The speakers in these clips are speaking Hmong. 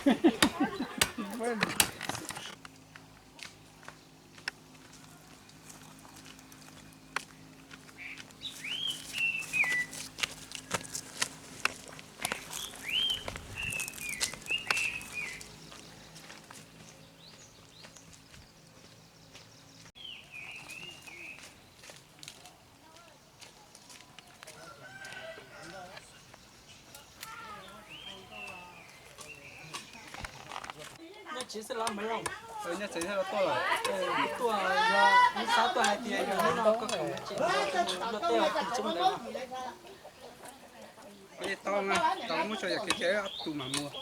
Nyob tsev xwb los Npawg Looj? Nyob tsev xwb los tuaj lawm. Tuaj yog kuv xav tuaj hais tias yog hnub no koj kam tseem luaj tej os, kuv tsis mus ntawd. Tau na, tau muab tso yam kev cai ob tug mam mus.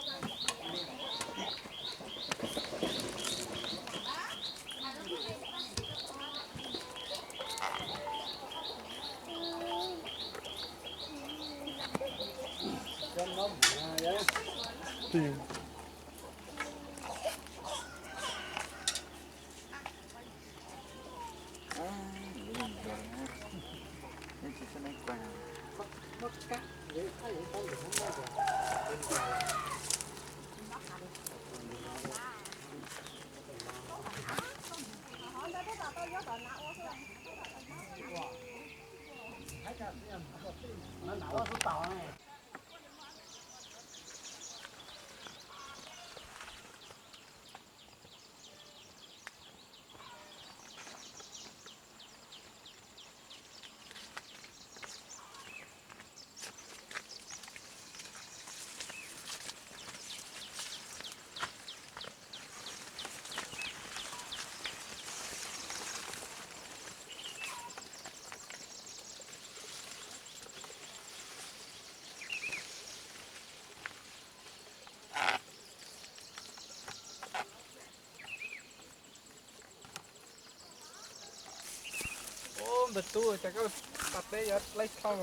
Ub, npawg Tub, cas koj pas teb yuav laib dhau,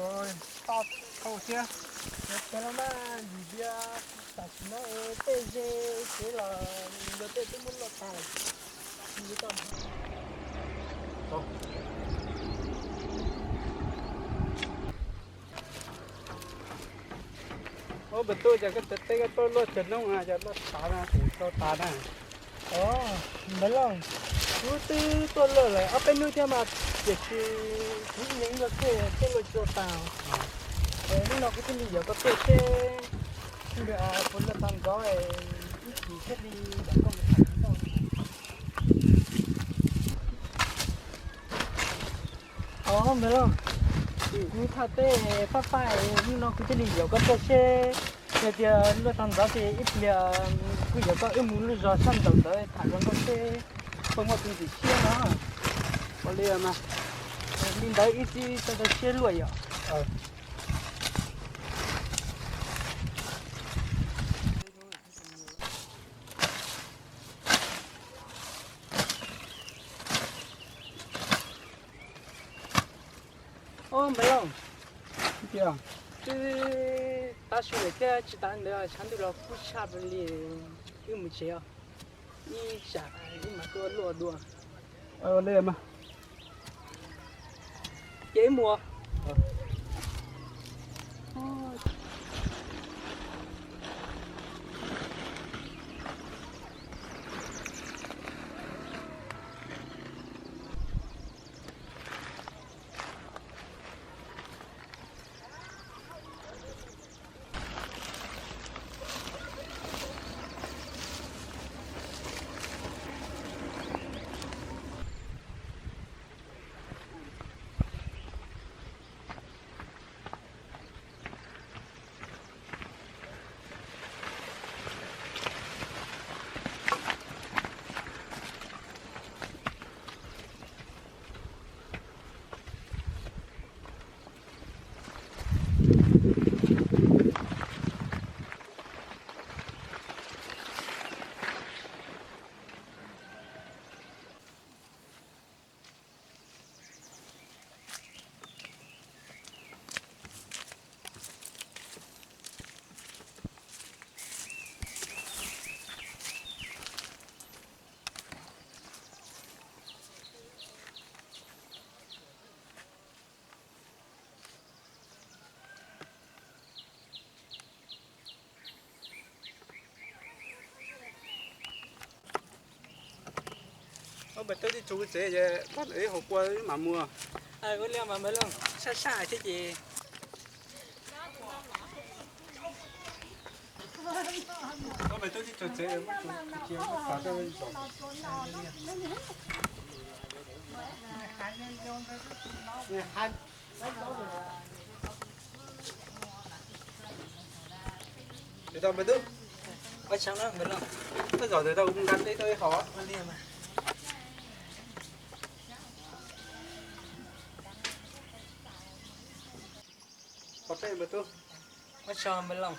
to dhau thiab. Ua cas los mas, vim tias tam sim no tej ze kev los luag tej twb muab luaj tas lawm. Ub, npawg Tub, cas koj cov teb koj tuaj luaj cov noob cas luaj tag na, kuv tso tas na. Os, npawg Looj, kuv twb tuaj luaj lawm ob peb hnub thiab mas, tiam sis kuv ib leeg ib lo tej, tej luaj tsis tau tas. Es hnub no kuv thiaj li yuav koj tuaj seb puas luaj tag nrho, ib chim thiaj li yuav koj mus tham ntau. Os, npawg Looj, kuv tham tej fab fab, hnub no kuv thiaj li yuav koj tuaj seb, yog tias luaj tag nrho ces ib pliag kuv yuav koj wb mus lub zos sab nraum ntawd tham zoo nkauj seb puas muaj tus ntxim siab no. Ua li mas, li ntawd wb twb tau tau siab luaj yom. Os, npawg Looj, twb tav su lawm thiab tsis tas ntawd tshav ntuj los kub tshaj plaws li, wb mus tsev os, ib tsam wb mam tuaj luaj dua. Ces wb mus. Npawg Tub tib tug tsev ces npaj ib hauv kua mam mus. Ua li mas Npawg Looj, sab sab thiab ces. Npawg Tub tib tug tsev. Npawg Tub, ua tsaug na Npawg Looj. Koj zom ntawm tau kuv nqa teb tau ib hauv. Pov peb Npawg Tub. Ua tsaug Npawg Looj.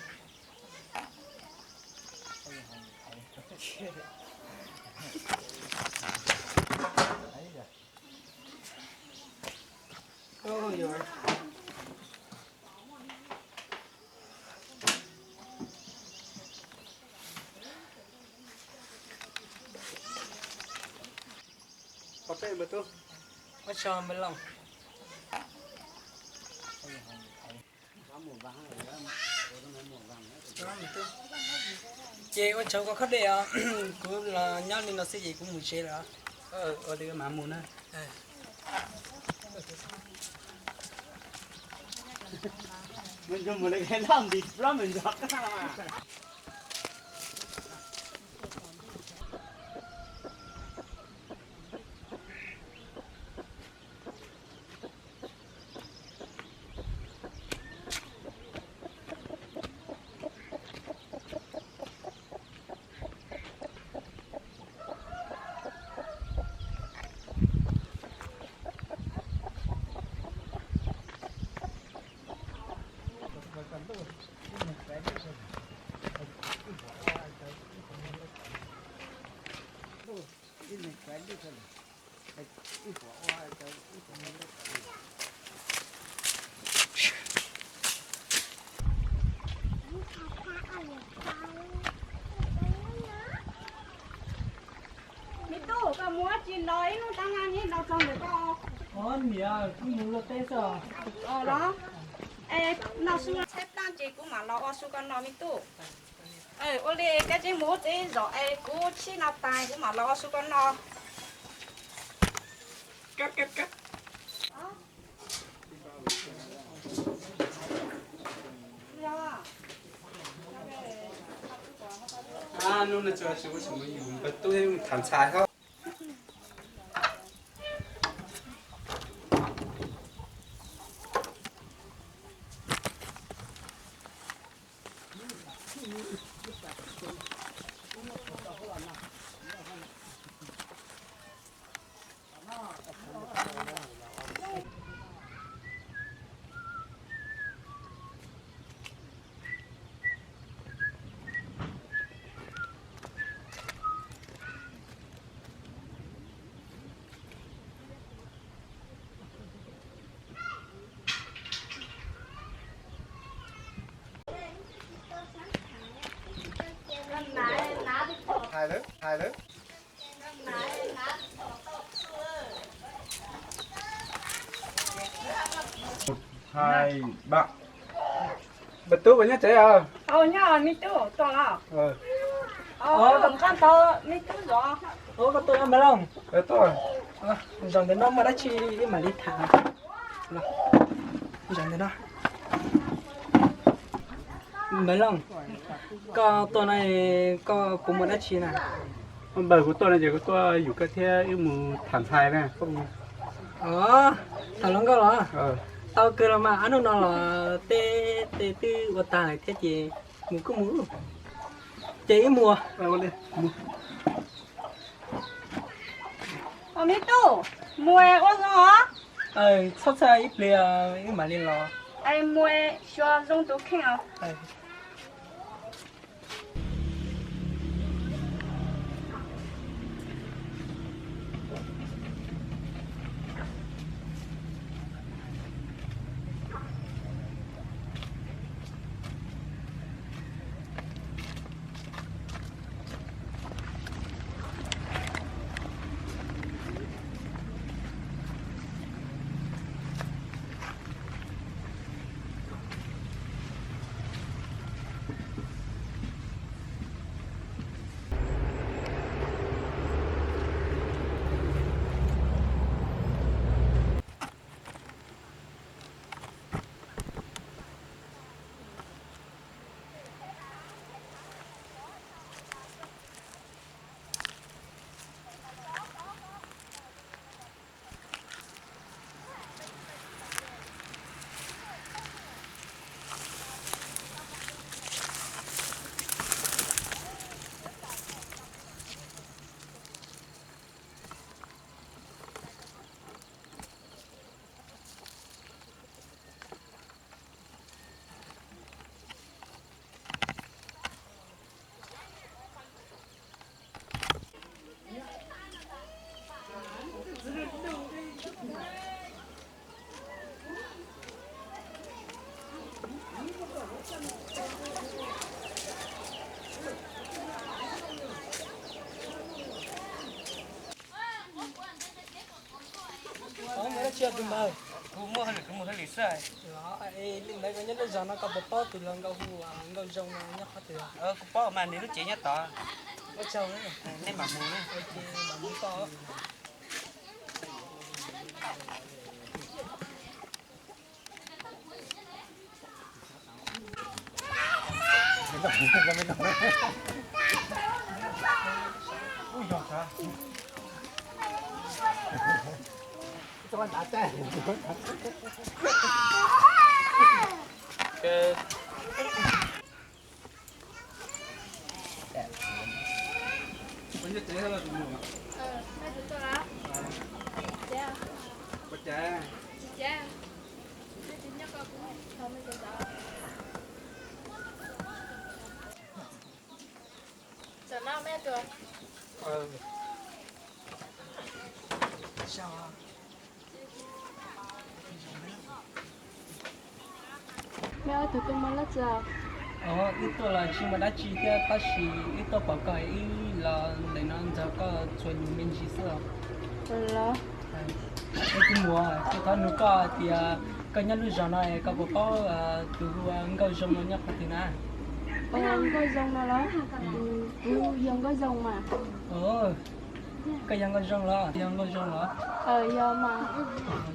Pov peb Npawg Tub. Ua tsaug Npawg Looj. Ces ua tsaug koj khob dej os, kuv los nyob li no xwb ces kuv mus tsev lawm. Ua li mam mus na. Me tub, koj mus ua tsi los ib hnub tag nag neb los txog ntawm koj? Niam, kuv mus luaj teb xwb. Los, es noj su tshaib plab ces kuv mam los ua su koj noj me tub. Ua li koj tseem mus ua teb zom es kuv tshib no tas kuv mam los ua su koj noj. Hnub no tsis ua tsis ua tsis mus yus npawg tub thiab tham ntxhais hos. Hais lawm, hais lawm. Hais npawg tub puas nyob tsev os? Nyob me tub, tuaj los. Tom qab tau me tub zov. Koj tuaj npawg Looj. Zaum ntawm no muaj dab tsi wb mam li tham. Zaum ntawm no. Npawg Looj, koj tuaj no koj puas muaj dab tsi na? Npawg, kuv tuaj no ces kuv tuaj yug koj thiab wb mus tham ntxhais na. Tham hluas nkauj los? Tau kawg los mas, ob hnub no los tej teb twb ua tag lawm thiab ces mus kuj mus. Ces wb mus. Me tub, mus ua zoo os. Txhob txhawj, ib pliag wb mam li los. Mus xyuas zoo tus kheej os. Kuv muaj hauj lwm, kuv mus hauj lwm xwb. Li ntawd koj nyob lub zos no koj puas paub tus hluas nkauj hu ua Nkauj Zoo no nyob qhov twg? Kuv paub mas, nws lub tsev nyob tod. Ua tsaug, nej mam mus, mam mus koj. Mej ob tug tuaj muaj dab tsi? Wb tuaj los tsis muaj dab tsi thiab, tab sis wb tuaj pom koj, wb los ntawm no nrog koj txuas lus me ntsis xwb os. Wb tuaj muaj, kuv thov nug koj tias koj nyob lub zos no koj puas paub tus hu ua Nkauj Zoo no nyob qhov twg na? Nkauj Zoo no los? Kuv yog Nkauj Zoo mas. Koj yog Nkauj Zoo los? Yog Nkauj Zoo los? Yog mas.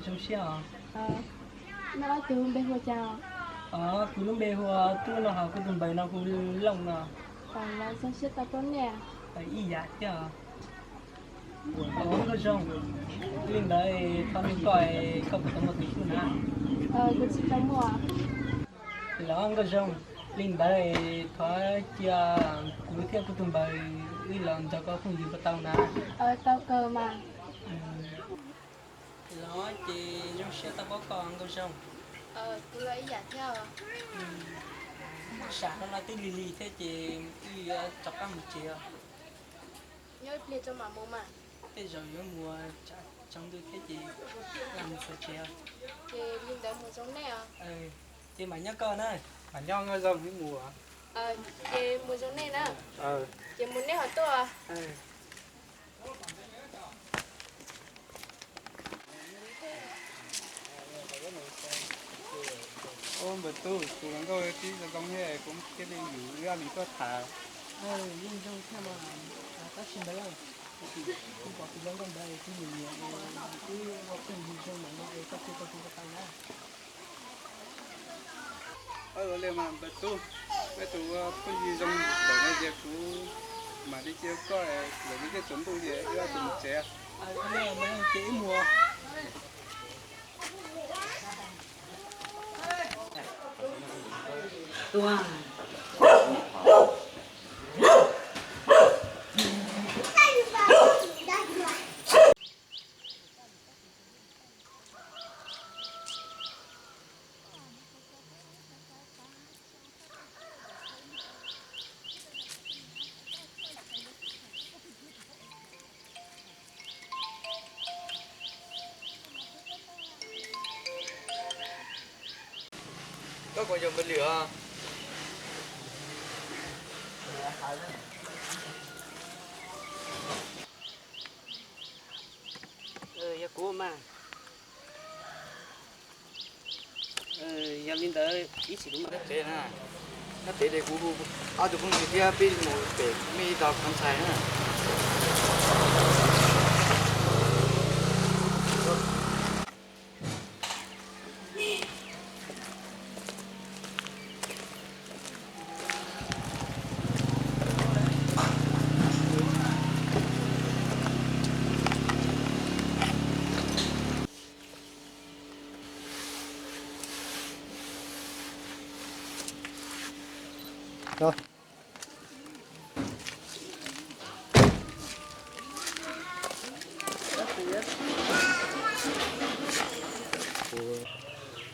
Zoo siab os. Neb ob tug npe hu ua cas? Kuv lub npe hu ua Tub no, ho kuv tus npawg no hu ua Looj no. Zoo siab tau paub nej. Ib yam thiab. Nkauj Zoo, li ntawd thov nug koj, koj puas tau muaj tus hlub na? Kuv tsis tau muaj. Los Nkauj Zoo, li ntawd thov cia kuv thiab kuv tus npawg wb los nrog koj phooj ywg puas tau na? Tau kawg mas. Los ces zoo siab tau paub koj Nkauj Zoo. Kuv los ib yam thiab. Sam no no twb lig lig thiab ces wb yuav rov qab mus tsev os. Nyob ib pliag tso mam mus mas. Tej zaum yuav mus tshav ntuj thiab ces lam mus txog tsev os. Ces li ntawd mus zoo nej os. Ces mam nyob koj na. Mam nyob Nkauj Zoo wb mus. Ces mus zoo nej na. Ces mus nej ho tuaj. Npawg Tub, tus hluas nkauj tib zoo zoo thiab, kuv thiaj li yuav wb ob leeg tuaj tham. Yeej zoo thiab mas, tab sis ntawd kuv pom tus hluas nkauj ntawd kuv nyiam nyiam, wb ua phooj ywg zoo mam no es koj cia tau kuv ko taw na. Ua li mas npawg Tub, peb tus ua phooj ywg zoo lawm no ces kuv mam li cia koj, lawv twb tsaus ntuj ces wb ob tug mus tsev. Ces wb mus. Koj kuv yog npawg Lwm os. Yog kuv mas. Yog li ntawd ib chim kuv mam tsev na. Nyob pem ces kuv hu ob tug phooj ywg thiab peb mus pem mej ib tog kov ntxhais na.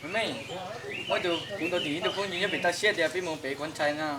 Mej, muaj tus kuv ntaus tim ib tug phooj ywg nyob pem toj siab tias peb mus pem kov ntxhais no.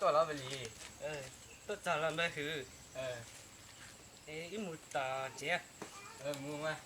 Tuaj los Lis? Tuaj txog los npawg Hwm. Es wb mus tom tsev. Mus mas.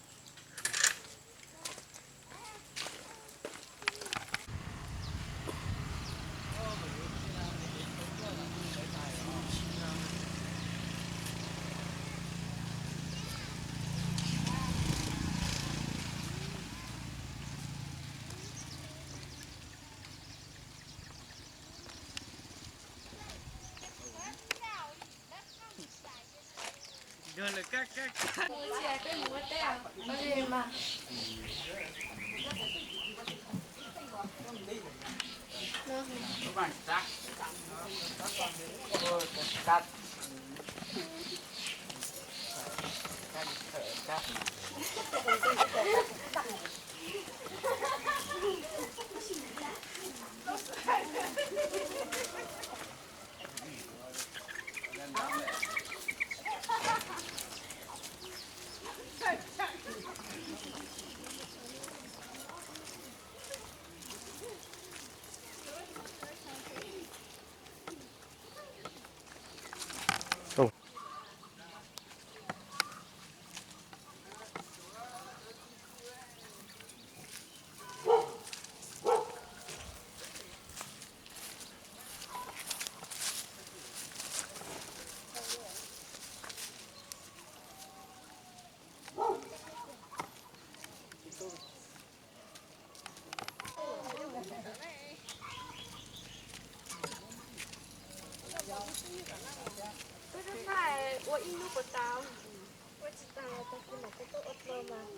Ua ib hnub puas tau? Ua tsis tau, tag kis mam tuaj ua dlua mas.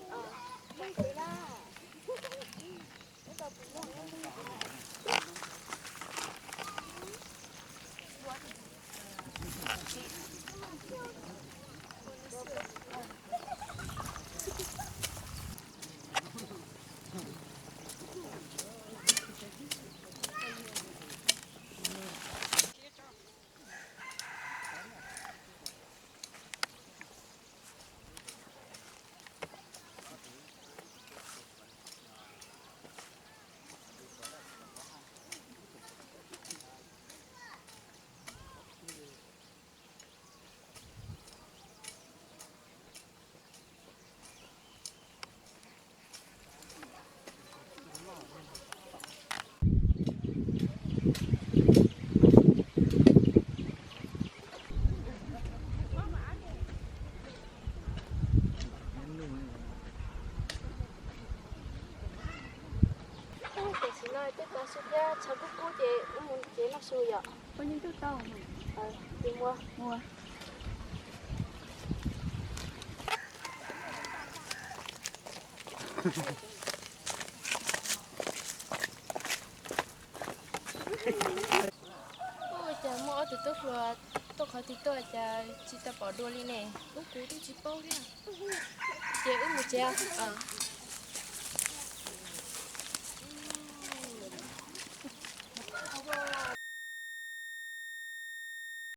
Tam sim no tej tag su thiab tshav kub kub ces wb mus tsev noj su yom. Ces mus. Ua cas muaj ob tug tub hluas tuaj qhov twg tuaj cas tsis tau pom dua li ne? Ub, kuv twb tsis paub thiab. Ces wb mus tsev.